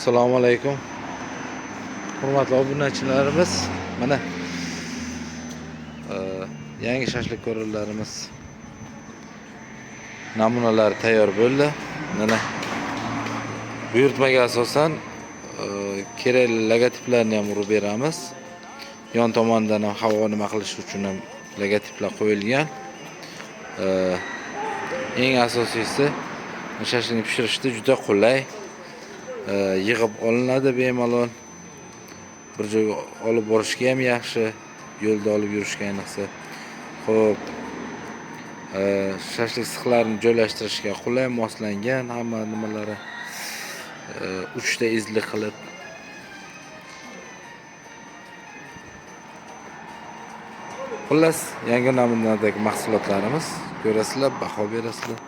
Assalomu alaykum. Hurmatli obunachilarimiz, mana yangi shashlik ko'rinlarimiz namunalari tayyor bo'ldi. Mana buyurtmaga asosan kerakli logotiplarni ham urib beramiz. Yon tomonidan ham havo nima qilish uchun ham logotiplar qo'yilgan. Eng asosiysi shashlikni pishirishda juda qulay. Yig'ib olinadi bemalol. Bir joyga olib borishga ham yaxshi, yo'lda olib yurishga ayniqsa. Xo'p, shashlik sixlarini joylashtirishga qulay, moslangan hamma nimalari. Uchta izli qilib. Xullas, yangi namunadagi mahsulotlarimiz ko'rasizlar, baho berasizlar.